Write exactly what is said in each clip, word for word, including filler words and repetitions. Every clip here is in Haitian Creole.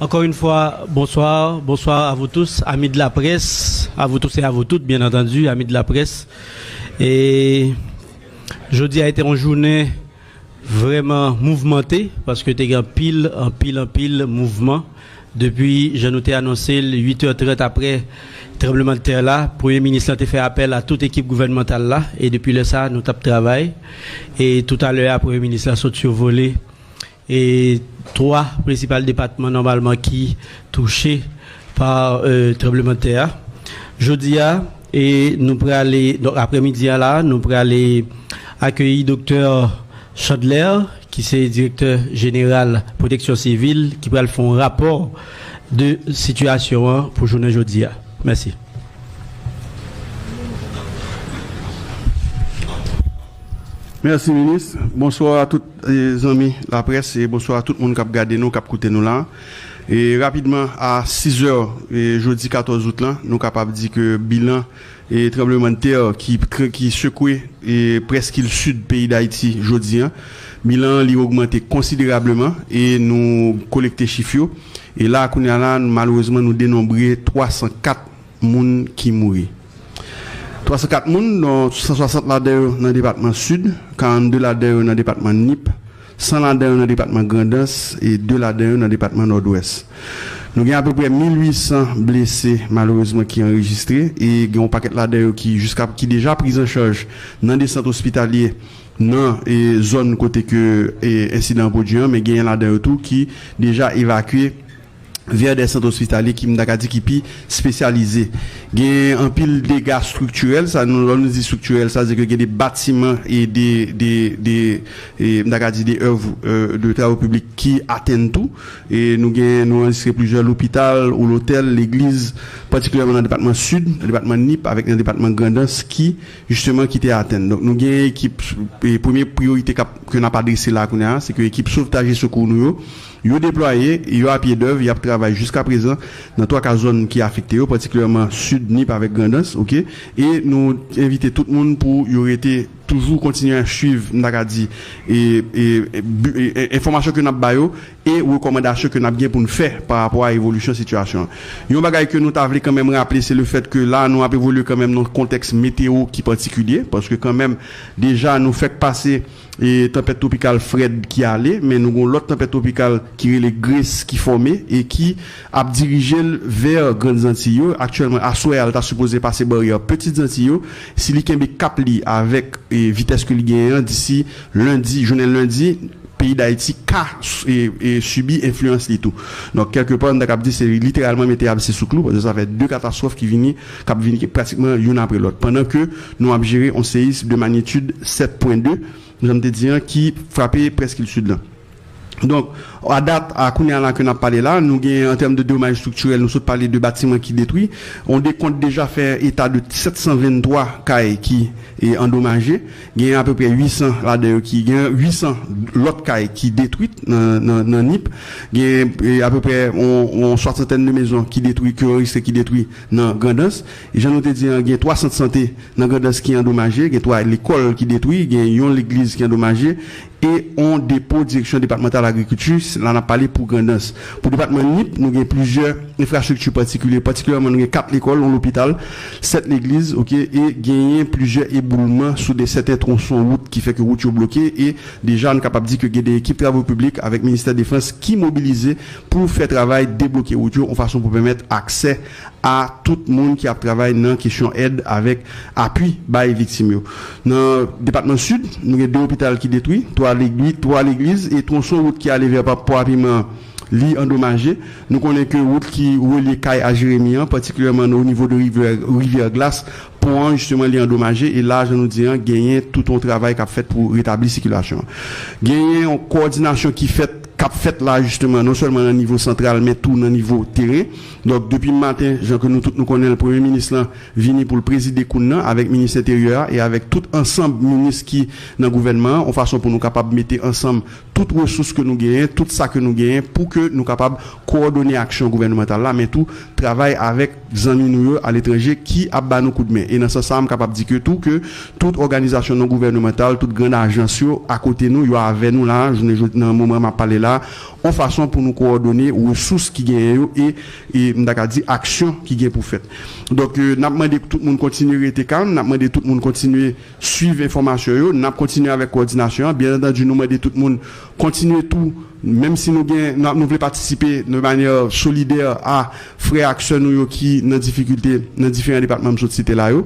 Encore une fois, bonsoir, bonsoir à vous tous, amis de la presse, à vous tous et à vous toutes, bien entendu, amis de la presse. Et jeudi a été une journée vraiment mouvementée parce que te gen anpil, anpil, anpil mouvman. Depi jan nou te anonse l, uit è trant apre tranblemanntè la, premye minis lan te fè apèl a tout ekip gouvènmantal la, e depi lè sa, nou t ap travay. E toutalè a, premye minis la sot sivole e twa prensipal depatman nòmalman ki touche pa, e, tranblemanntè a. Jodi a, e nou prale, donk, aprèmidi a la, nou prale akeyi doktè Chandler, ki se direktè jeneral Pwoteksyon Sivil, ki pral fè yon rapò de sitiyasyon an pou jounen jodi a. Mèsi. Mèsi, minis. Bonswa a tout, e, zanmi laprès, e bonswa a tout moun k ap gade nou, k ap koute nou la. E rapidman, a sis è, e, jodi katòz out lan, nou kapab di ke bilan, e, tranblemanntè ki, ki sekwe, e, prèskil sid peyi Dayiti jodi a, bilan an li ogmante konsiderableman e nou kolekte chif yo. E la, kounye a la, malerezman, nou denonbre twa san kat moun ki mouri. Twa san kat moun, dont san swasant ladan yo nan depatman Sid, karannde ladan yo nan depatman Nip, san ladan yo nan depatman Grandans e de ladan yo nan depatman Nòdwès. Nou gen apeprè mil uit san blese, malerezman, ki anrejistre, e gen yon pakèt ladan yo ki jiska, ki deja priz an chaj nan de sant ospitalye nan, e, zòn kote ke, e, ensidan an pwodui an, men genyen ladan yo tou ki deja evakye vè de sant ospitalye ki, m ta ka di, ki pi espesyalize. Gen anpil dega estriktirèl, sa nou, lè nou di estriktirèl, sa vle di ke gen de batiman e de, de, de, e, m ta ka di, de èv, e, de travo piblik ki atenn tou. E nou gen, nou anrejistre plizyè lopital ou lotèl, legliz, patikilyèman nan depatman Sid, nan depatman Nip, avèk nan depatman Grandans ki, jisteman, ki te atenn. Donk, nou gen ekip, e, premye priyorite k ap, ke n ap adrese la kounye a, se ke ekip sovtaj e sekou nou yo, yo deplwaye, yo a pye dèv, y ap travay jiska prezan nan twa ka zòn ki afekte yo, patikilyèman Sid, Nip avèk Grandans, oke? E nou envite tout moun pou yo rete toujou kontinye swiv, m ta ka di, e, e, e, bi-, e, e, enfòmasyon ke n ap ba yo e rekòmandasyon ke n ap gen pou n fè pa rapò a evolisyon sitiyasyon an. Yon bagay ke nou ta vle kanmenm raple, se lefèt ke la, nou ap evolye kanmenm nan yon kontèks meteo ki patikilye, paske kanmenm, deja, nou fèk pase e tanpèt twopikal Fred ki ale, men nou gen yon lòt tanpèt twopikal ki rele Grace ki fòme e ki ap dirije l vè Grann Zantiy yo. Aktyèlman, aswè a, l ta sipoze pase baryè Pitit Zantiy yo. Si li kenbe kap li avèk, e, vitès ke li genyen an, disi lendi, jounen lendi, peyi Dayiti ka, e, e, sibi enfliyans li tou. Donk, kèlkepa, m ta kab di se literalman mete abse sou klou, paske sa fè de katastwòf ki vini, k ap vini pratikman youn apre lòt. Pandan ke nou ap jere yon seyis de manyitid sèt pwen de, jan m te di an, ki frape prèskil sid lan. Donk, a dat, a kounye a la ke n ap pale la, nou gen, an tèm de domaj estriktirèl, nou sot pale de batiman ki detwi. On dekont deja fè eta de sèt san venntwa kay ki, e, andomaje. Gen apeprè uit san ladan yo ki, gen uit san lòt kay ki detwi nan, nan, nan Nip. Gen, e, apeprè on, on swasantèn de mezon ki detwi, ki anrejistre ki detwi nan Grandans. E jan nou te di an, gen twa sant sante nan Grandans ki andomaje, gen twa lekòl ki detwi, gen yon legliz ki andomaje, e on depo Direksyon Depatmantal Agrikilti, la n ap pale pou Grandans. Pou depatman Nip, nou gen plizyè enfrastrikti patikilye, patikilyèman nou gen kat lekòl, yon lopital, sèt legliz, oke, e genyen plizyè eboulman sou de sèten twonson wout ki fè ke wout yo bloke, e deja nou kapab di ke gen de ekip travo piblik avèk Ministè Defans ki mobilize pou fè travay debloke wout yo, yon fason pou pèmèt aksè a tout moun ki ap travay nan kesyon èd avèk apui bay viktim yo. Nan depatman Sid, nou gen de lopital ki detwi, twa legli-, twa legliz e twonson wout ki ale vè pa-, Pwa Piman, li andomaje. Nou konnen ke wout ki relye Kay a Jeremi an, patikilyèman o nivo de rivyè, rivyè Glas, pon an, jisteman, li andomaje. E la, jan nou di an, genyen tout yon travay k ap fèt pou retabli sikilasyon an. Genyen yon kowòdinasyon ki fèt k ap fèt la, jisteman, non sèlman nan nivo santral, men tou nan nivo teren. Donk, depi maten, jan ke nou tout nou konnen l, Premye Minis lan vini pou l prezide kounn nan avèk Minis Enteryè a e avèk tout ansanm minis ki nan gouvènman an, yon fason pou nou kapab mete ansanm tout resous ke nou genyen, tout sa ke nou genyen, pou ke nou kapab kowòdone aksyon gouvènmantal la, men tou travay avèk zanmi nou yo aletranje ki ap ba nou koudmen. E nan sans sa a, m kapab di ke tou, ke tout òganizasyon non gouvènmantal, tout grann ajans yo akote nou, yo avè nou la, jounen jodi, nan moman m ap pale la, yon fason pou nou kowòdone resous ki genyen yo e, e m ta ka di aksyon ki gen pou fèt. Donk, e, n ap mande tout moun kontinye rete kalm, n ap mande tout moun kontinye swiv enfòmasyon yo, n ap kontinye avèk kowòdinasyon an. Byen antandi, nou mande tout moun kontinye tou, menm si nou gen, nou, nou vle patisipe de manyè solidè a frè ak sè nou yo ki nan difikilte nan diferan depatman m sot site la yo.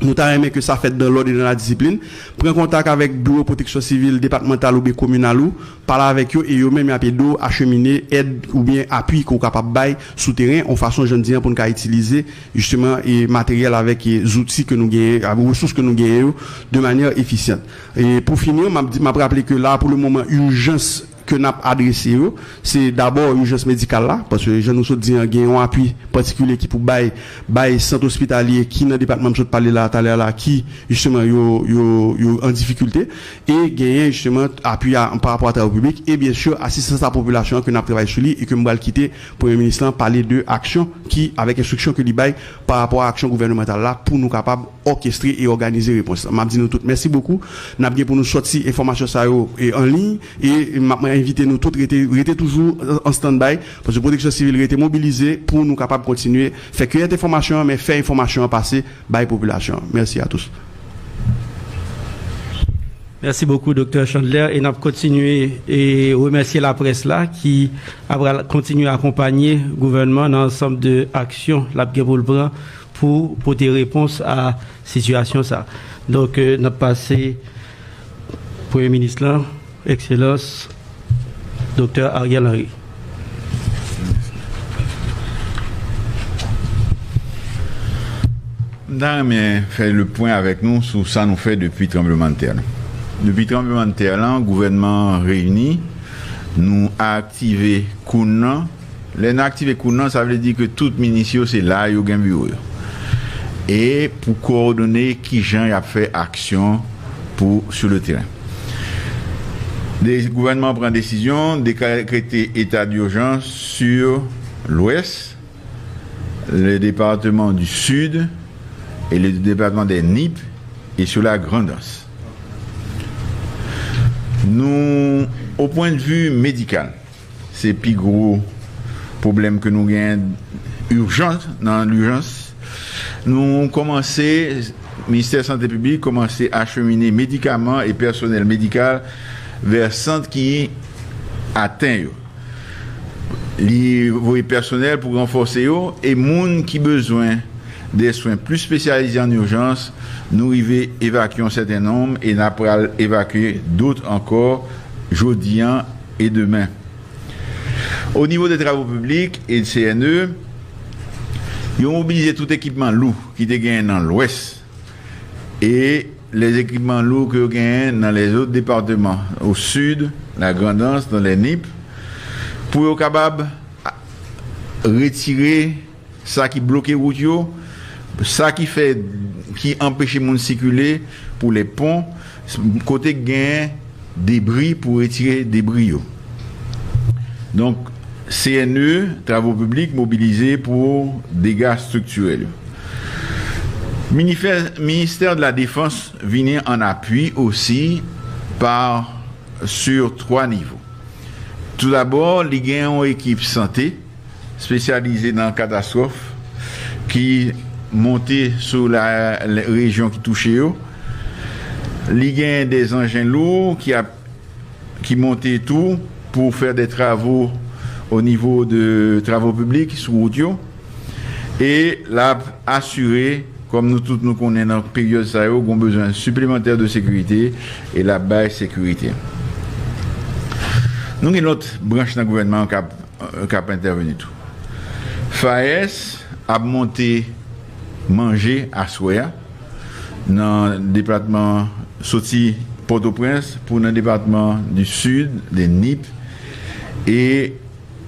Nou ta renmen ke sa fèt dan lòd e dan ladisiplin. Pran kontak avèk biwo pwoteksyon sivil depatmantal oubyen kominal ou, pale avèk yo e yo menm y ap ede w achemine èd oubyen apui ke w kapab bay sou teren, yon fason, jan m di an, pou n ka itilize jisteman e materyèl avèk e zouti ke nou genyen, avèk resous ke nou genyen yo de manyè efisyan. E pou fini, m ap di, m ap raple ke la, pou le moman, ijans ke n ap adrese yo, se dabò ijans medikal la, paske jan nou sot di an, gen yon apui patikilye ki pou bay, bay sant ospitalye ki nan depatman m sot pale la talè a la, ki jisteman yo, yo, yo an difikilte, e genyen jisteman apui a, pa rapò a travo piblik, e byen si asistans a popilasyon an ke n ap travay sou li e ke m pral kite Premye Minis lan pale de aksyon ki, avèk enstriksyon ke li bay pa rapò a aksyon gouvènemantal la pou nou kapab òkestre e òganize repons lan. M ap di nou tout mèsi bokou. N ap gen pou nou sòti enfòmasyon sa yo e an liy e m ap envite nou tout rete, rete toujou an standby paske pwoteksyon sivil rete mobilize pou nou kapab kontinye fè kiyèt enfòmasyon an, men fè enfòmasyon an pase bay popilasyon an. Mèsi a tous. Mèsi bokou, Doktè Chandler, e n ap kontinye e remèsye laprès la ki ap kontinye akonpanye gouvènman nan ansanm de aksyon l ap gen pou l pran pou pote repons a sitiyasyon sa. Donk, n ap pase Premye Minis lan, Ekselans Doktè Ariel Henry. M ta renmen fè le pwen avèk nou sou sa nou fè depi tranblemanntè lan. Depi tranblemanntè lan, gouvènman an reyini, nou aktive koun nan. Lè n aktive koun nan, sa vle di ke tout minis yo se la yo gen biwo yo. E pou kowòdone kijan y ap fè aksyon pou sou le teren. Gouvènman an pran desizyon dekrete eta dijans sou Lwès, le département du Sud et le département des Nip et sur la Grandans. Nou, o pwen de vi medikal, se pi gwo pwoblèm ke nou gen ijans, nan lijans. Nou kòmanse, Ministè Sante Piblik kòmanse achemine medikaman e pèsonèl medikal vè sant ki aten yo. Li voye pèsonèl pou ranfòse yo e moun ki bezwen de swen pli espesyalize an ijans, nou rive evakye yon sèten nonm e n ap pral evakye dòt ankò jodi an e demen. O nivo de travo piblik e C N E, yo mobilize tout ekipman lou ki te genyen nan Lwès e lè ekipman lou ke yo genyen nan lèzòt depatman, o sid, la Grandans, nan lè Nip, pou yo kapab retire sa ki bloke wout yo, sa ki fè, ki anpeche moun sikile pou lè pon, kote k genyen debri pou retire debri yo. Donk, C N E, travo piblik mobilize pou dega estriktirèl yo. Ministè de la Defans vini an apui osi pa sur twa nivo. Toudabò, li gen yon ekip sante espesyalize nan katastwòf ki monte sou la rejyon ki touche yo. Li gen de zanjen lou ki ap ki monte tou pou fè de travo o nivo de travo piblik sou wout yo. E l ap asire, kòm nou tout nou konnen nan peryòd sa yo, gon bezwen siplemantè de sekirite e l ap bay sekirite. Nou gen lòt branch nan gouvènman an k ap k ap entèveni tou. FAES ap monte manje aswè a nan depatman, soti Pòtoprens pou nan depatman di Sid, de Nip e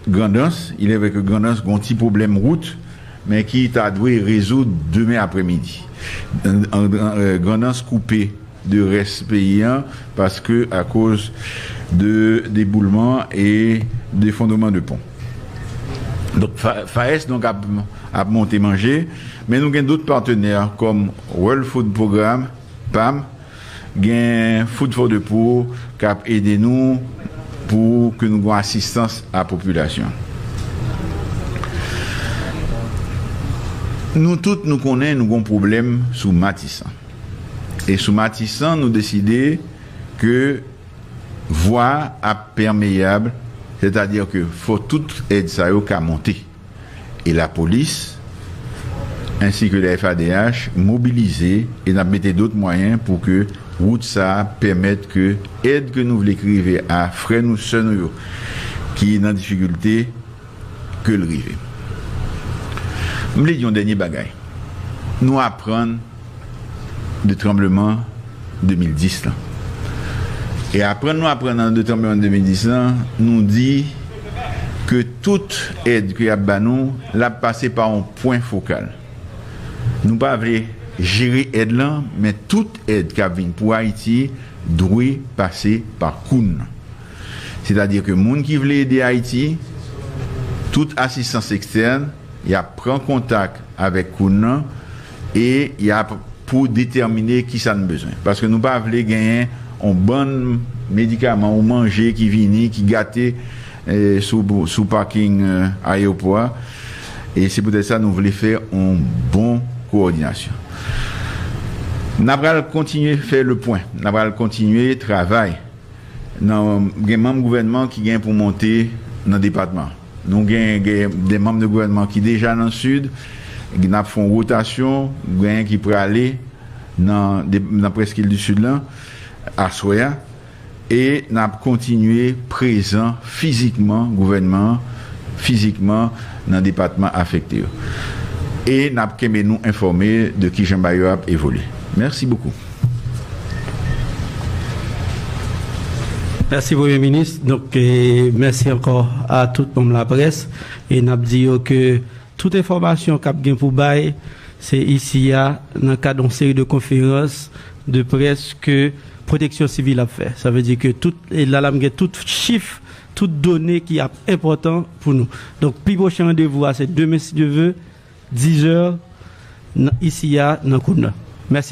Grandans. Il est vrai que Grandans gon ti pwoblèm wout, men ki ta dwe rezoud demen aprèmidi. Grandans koupe de rès peyi an paske akoz de deboulman e defondreman de pon. Donk FAES donk ap ap monte manje, men nou gen dòt patnè kòm World Food Program, pam, gen Food for the Poor k ap ede nou pou ke nou gen asistans a popilasyon. Nou tout, nou konnen nou gen pwoblèm sou Matisan. E sou Matisan, nou deside ke vwa a ap pèmeyab, sètadi ke fò tout èd sa yo ka monte. E lapolis, ensi ke la F A D H, mobilize e n ap mete dòt mwayen pou ke wout sa a pèmèt ke èd ke nou vle ki rive a frè nou, sè nou yo ki nan difikilte, ke l rive. M vle di yon dènye bagay. Nou aprann de tranbleman de mil dis lan. E aprann nou aprann nan de tranbleman de mil dis lan, nou di ke tout èd ke y ap ba nou, l ap pase pa yon pwen fokal. Nou pa vle jere èd lan, men tout èd k ap vin pou Ayiti dwe pase pa Koun nan. Sètadi ke moun ki vle ede Ayiti, tout asistans ekstèn, y ap pran kontak avèk Koun nan e y ap pou detèmine kisa n bezwen. Paske nou pa vle genyen yon bann medikaman ou manje ki vini, ki gate, eh, sou, sou paking, eh, ayewopò a. E se poutèt sa nou vle fè yon bon kowòdinasyon. N a pral kontinye fè le pwen. N a pral kontinye travay. Nan, gen manm gouvènman ki gen pou monte nan depatman. Nou gen, gen de manm de gouvènman ki deja nan Sid. N ap fè yon wotasyon, gen ki prale nan, de, nan Prèskil di Sid lan aswè a. E n ap kontinye prezan fizikman, gouvènman an, fizikman nan depatman afekte yo. E n ap kenbe nou enfòme de kijan bagay yo ap evolye. Mèsi bokou. Mèsi, Premye Minis. Donk, e, mèsi ankò a tout manm laprès. E n ap di yo ke tout enfòmasyon k ap gen pou bay, se isi a, nan kad yon seri de konferans de près ke Pwoteksyon Sivil ap fè. Sa vle di ke tout, e la, la m gen tout chif, tout done ki ap enpòtan pou nou. Donk, pi pwochen randevou a, se demen, si Dye vle, diz è, nan, isi a, nan Koun nan. Mèsi bokou.